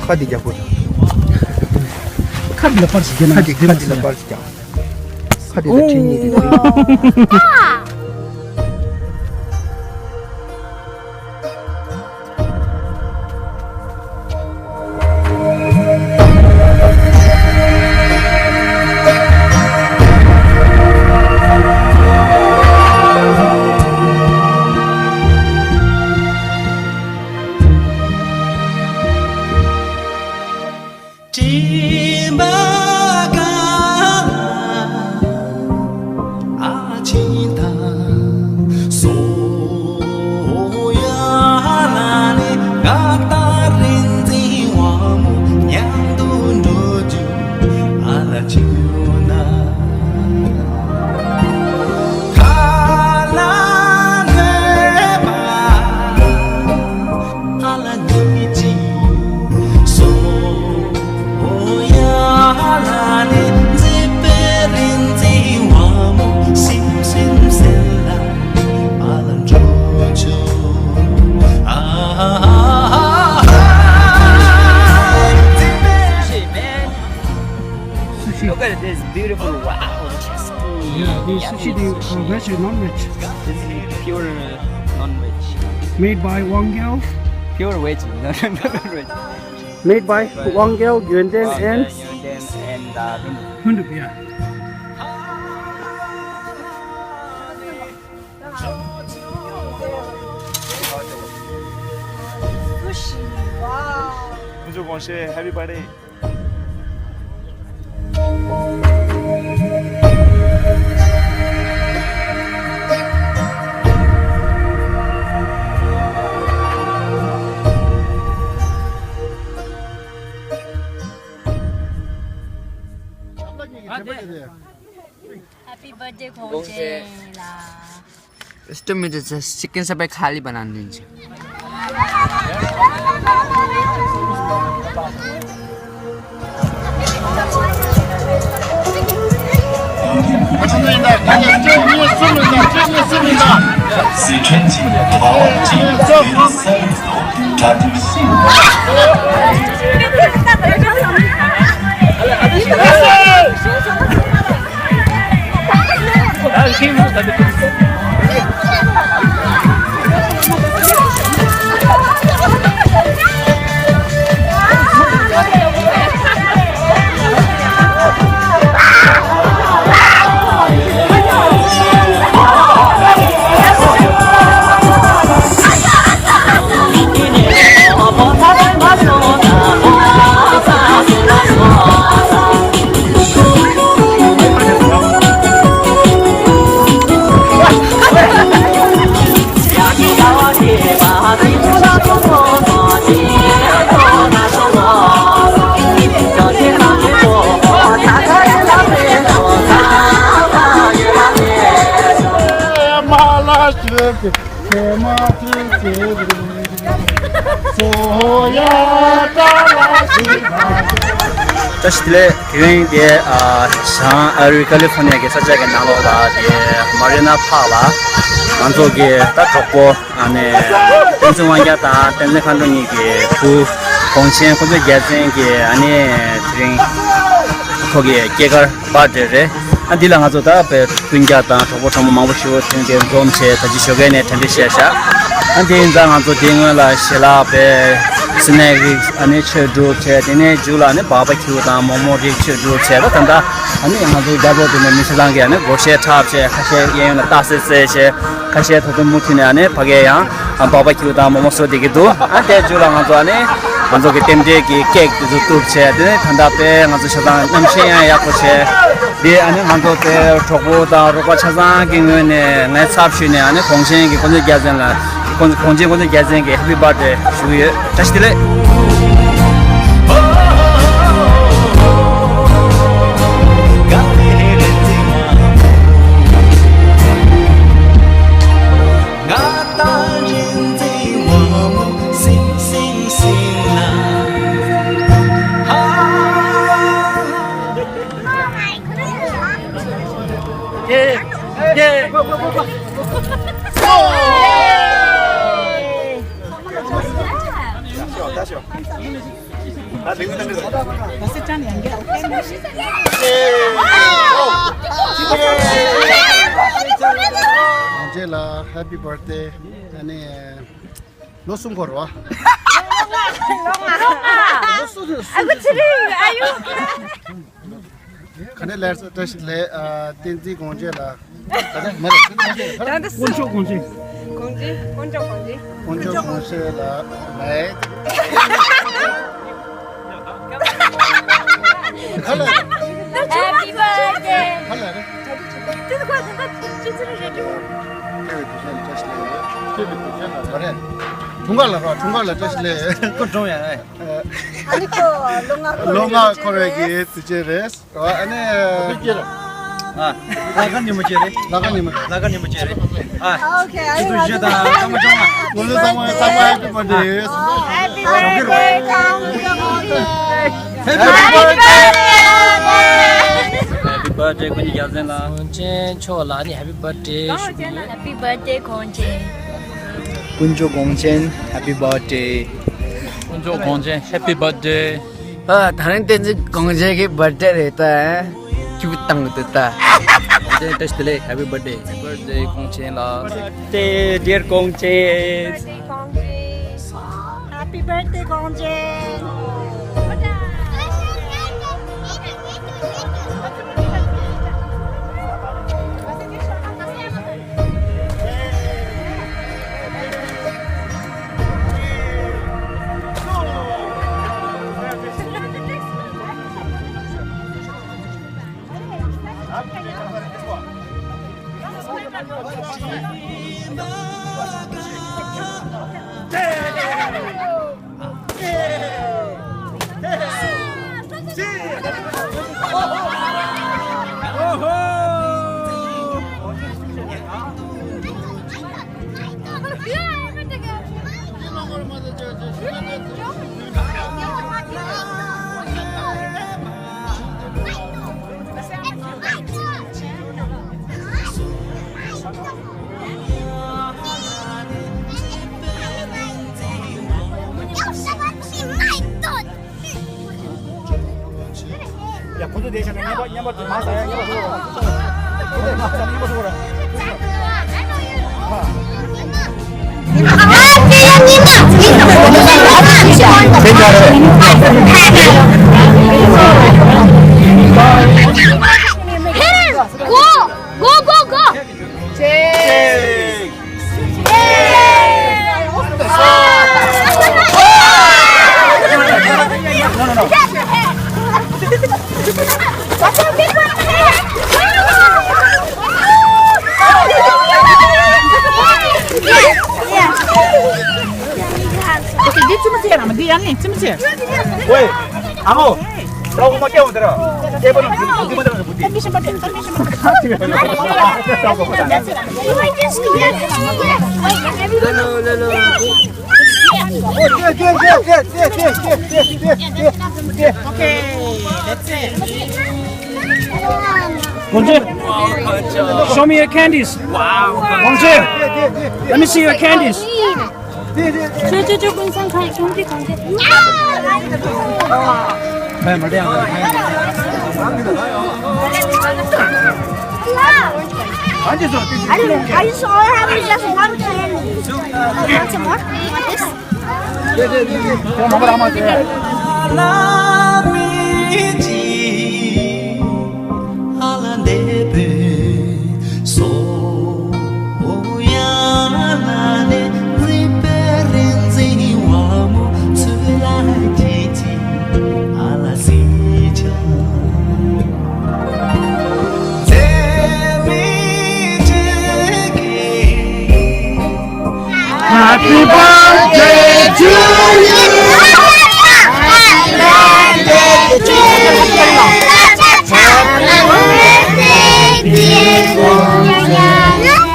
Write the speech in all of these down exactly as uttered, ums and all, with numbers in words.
ཁ་འདི་རྒྱག་དགོས། ཁ་འདི་ལ་པར་ཞིག་རྒྱག་ན། ཁ་འདི་ཁ་འདི་ལ་པར་ཞིག་རྒྱག་ཁ་འདི་ལ་ཁྲིད་གཉིས་འདི་ཁྲིད། Sushi, man. Sushi. Look at this beautiful, wow. Yeah, the sushi, the, uh, veg or non-veg? This is pure, uh, non-veg. Made by Wang Yao. Pure veg, no, no, no, non-veg. Made by Wang Yao, Yuan Ten and Yuan Ten and, uh, Hundup. Hundup, yeah. Sushi, wow. Bonjour, Guangxi. Happy birthday. Happy birthday, Gongchen la. Just two minutes, just chicken sabay khali banana dun. བཀྲ་ཤིས་བདེ་ལེགས། དེ་རིང་དེ་ཨ་བྱང་ཨ་རི་ཀ་ལི་ཧྥོ་ནི་ཡ་གི་ས་ཆ་གི་ནང་ལོགས་ལ་དེ་མ་རི་ན་པཱརྐ་ལ་ང་ཚོ་གི་ད་གྲོགས་པོ་ཨ་ནི་བསྟན་འཛིན་དབང་རྒྱལ་དང་བསྟན་འཛིན་མཁའ་འགྲོ་གཉིས་ཀྱི་བུ་གོང་ཆེན་ཁོ་ཚོ་རྒྱལ་མཚན་གྱི་ཨ་ནི་དེ་རིང་ཁོ་གི་སྐྱེས་སྐར་པར་ཌེ་རེད། ཨ་འདི་ལ་ང་ཚོ་ད་བས་སྤུན་ཀྱག་དང་གྲོགས་པོ་གྲོགས་མོ་མང་པོ་ཞིག་ཐོན་ཏེ་འཛོམས་བྱས་ད་ཅི་ཞོགས་ཀས་ནས་གྲ་སྒྲིག་བྱས་ཤག་ཨ་འདི་ཡིན་ཙང་ང་ཚོ་འདིའི་སྔོན་ལ་ཞལ་ལག་བས་སི་ནེག་རིགས་ཨ་ནི་མཆོད་སྒྲུབ་བྱས། དེ་ནས་མཇུག་ལ་ཨ་ནི་སྦག་པ་ཁྱིའུ་དང་མོག་མོག་རིགས་མཆོད་སྒྲུབ་བྱས། ད་ད་ལྟ་ཨ་ནི་ང་ཚོ་རྒྱ་ཚོགས་དེ་ནས་མི་ཚེ་ཚང་གིས་ཨ་ནི་སྒོར་གཞས་འཁྲབ་བྱས། ཁ་ཤས་གཡས་གཡོན་ལ་རྟགས་གསལ་གསལ་བྱས། ཁ་ཤས་ད་དུང་མུ་མཐུད་ནས་ཨ་ནི་ཕ་གིར་ཡང་སྦག་པ་ཁྱིའུ་དང་མོག་མོག་བཟོ་བསྡད་ཀྱི་འདུག་ཨ་དེའི་མཇུག་ལ་ང་ཚོ་ཨ་ནི་ང་ཚོ་གི་རྟེན་འབྲེལ་གྱི་ཀེག་དེ་ཚོ་གཏུབ་བྱས། དེ་ནས་ད་ལྟ་དཔེ་ང་ཚོ་ཆ་ཚང་གནམ་གཤིས་ཡང་ཡག་པོ་བྱས། དེ་ཨ་ནི་ང་ཚོ་དེ་གྲོགས་པོ་དང་རོགས་པ་ཆ་ཚང་གི་ངོས་ནས་ངའི་ཚབ་ཞུས་ནས་ཨ་ནི་གོང་ཆེན་གྱི་དཀོན་མཆོག་རྒྱལ་མཚན་ལ་དཀོན་གོང་ཆེན་དཀོན་མཆོག་རྒྱལ་མཚན་གྱི་ཧེ་པི་བྷར་ཐི་ཌེ་ཞུ་གི་ཡོད། བཀྲ་ཤིས་བདེ་ལེགས། རྗེས་ལ་Happy Birthday། ཨ་ནི་ལོ་གསུམ་འཁོར་བ། ལོ་གསུམ་འཁོར་བ། ཨ་ཁུ་ཚེ་རིང་ཨ་ཡུ། ག་ནས་ལེར་བཀྲ་ཤིས་ལེགས། ཨ། བསྟན་འཛིན་གོང་ཆེན་ལགས། ག་ནས་མ་རེད། དཀོན་མཆོག་གོང་ཆེན། གོང་ཆེན། དཀོན་མཆོག་གོང་ཆེན། དཀོན་མཆོག་གོང་ཆེན་ལགས། ག་ལ། Happy birthday། ག་ལ་རེད། དེ་ཁོ་ད་ཅི་ཅི་རེད་དྲི་བ། ཁྱེད་ཀྱི་དུས་ཆེན་བཀྲ་ཤིས་ལེགས། ཁྱེད་ཀྱི་དུས་ཆེན་ལ་ག་རེད། འཁྲུངས་སྐར་ལ་རོ། འཁྲུངས་སྐར་ལ་བཀྲ་ཤིས་ལེགས། སྐུ་གྲོངས་ཡ། ཨ་ནི་ཁོ་ལོ་ལྔ་ལོ་ལྔ་འཁོར་བའི་གི་དུས་ཆེན་རེད། ཨ་ནི། ཨ། ལྷག་དཀར་ཉིན་མོ་བཅས་རེད། ལྷག་དཀར་ཉིན་མོ། ལྷག་དཀར་ཉིན་མོ་བཅས་རེད། ཨ། Okay, ཁྱེད་ཚོ་བཞི་དང་སྐར་མ་བཅོ་ལྔ། ང་ཚོ་ཚང་མ་ཚང་མ་Happy Birthday། Happy Birthday། Happy Birthday། Happy Birthday། དཀོན་མཆོག་རྒྱལ་མཚན་ལགས། གོང་ཆེན་མཆོག་ལ་ནི་Happy Birthday། Happy Birthday། གོང་ཆེན། དཀོན་མཆོག་གོང་ཆེན་Happy Birthday། དཀོན་མཆོག་གོང་ཆེན་Happy Birthday། ཨ། ད་རིང་བསྟན་འཛིན་གོང་ཆེན་གྱི་བར་ཐི་ཌེ་རེད་ད། ཨ། སྐྱིད་པོ་བཏང་གི་འདུག་ད། གོང་ཆེན་བཀྲ་ཤིས་བདེ་ལེགས། Happy Birthday། Happy Birthday། གོང་ཆེན་ལགས། Birthday dear གོང་ཆེན། Happy Birthday གོང་ཆེན། ཡ། ཁོ་ཚོ་བསྡད་བཞག་ན་བརྙན་པར་བརྙན་པར་དེ་མ་ཟ་ཡ། བརྙན་པར་བཟོ་ར། ཁོ་ཚོ་མ་ཟ་ན་བརྙན་པར་བཟོ་ར། Go! Go, go, go! Cheers! ཨོ་ཁེ། འདི་ཙི་མ་ཙི་ཡ་ར་མ། འདི་ཡ་ངས་ཙི་མ་ཙི། ཝེ། ཨ་མོ། ད་འོ་མ་སྐྱེ་འོང་དེ་ར། སྐྱེ་པ་ནི་འདི་མ་དང་བུ་དེ། Okay, that's it. Show me your candies. Wow. Let me see your candies. ཅོ་ཅོ་ཅོ། ཀུན་བཟང་གང་གང་གི་གང་གི། Are you, are you sure having just one candy? Want some more? Want this? Happy birthday to you. Happy birthday to you. Happy birthday, dear Gonja.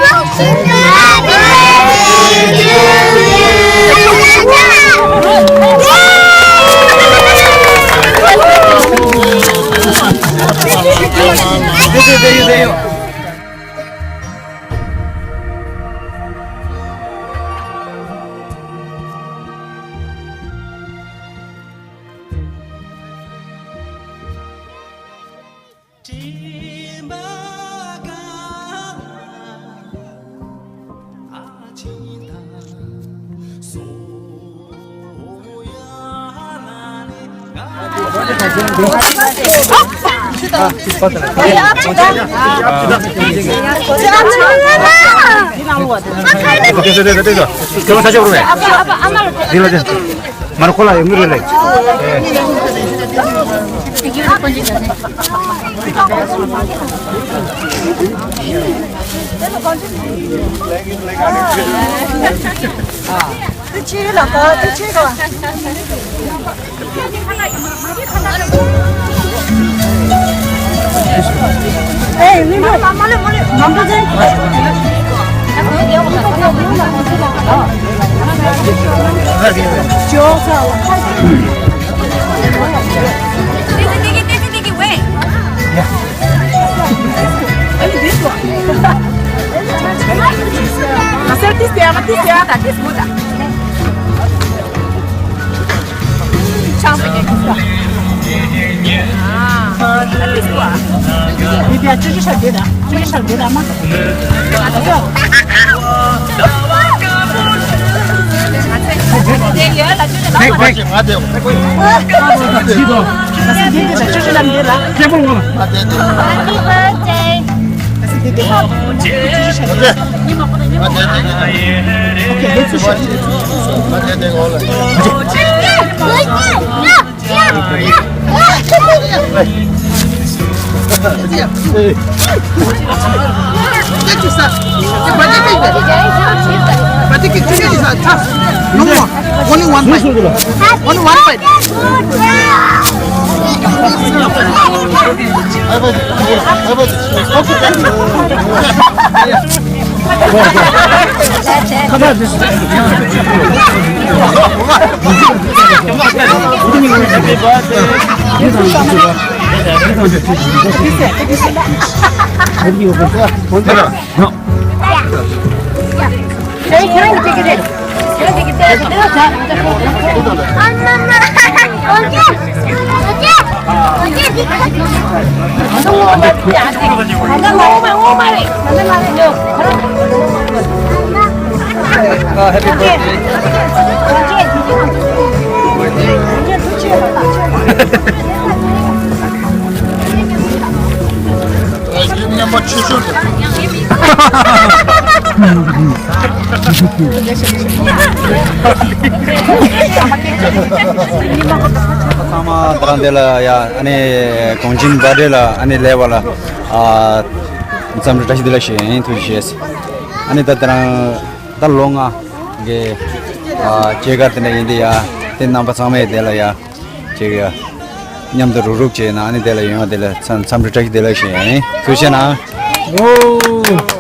Happy birthday to you. ང་རོ་ཁོ་ལ་ཡོང་གི་རེད་ལེ། No more. Only one bite. Only one bite. ཚང་མ་ད་རང་འདི་ལ་ཡ་ཨ་ནི་གོང་ཆེན་བྷར་ཐི་ཌེ་ལ་ཨ་ནི་ལེ་བ་ལ་ཨ་འཚམས་འདྲི་བཀྲ་ཤིས་བདེ་ལེགས་ཞུ་ཡིན། ཐུགས་རྗེ་ཆེ། ཨ་ནི་ད་ད་རང་ད་ལོ་ལྔ་གི་ཨ་སྐྱེས་སྐར་དེ་འདྲ་ཡིན་དེ་ཡ་དེ་རྣམ་པ་ཚང་མས་དེ་ལ་ཡ་ཅིག་ཡ་མཉམ་དུ་རུབ་རུབ་བྱས་ན་ཨ་ནི་དེ་ལ་ཡོང་བ་དེ་ལ་འཚམས་འཚམས་འདྲི་བཀྲ་ཤིས་བདེ་ལེགས་ཞུ་ཡིན། ཐུགས་རྗེ་ཆེ་གནང་།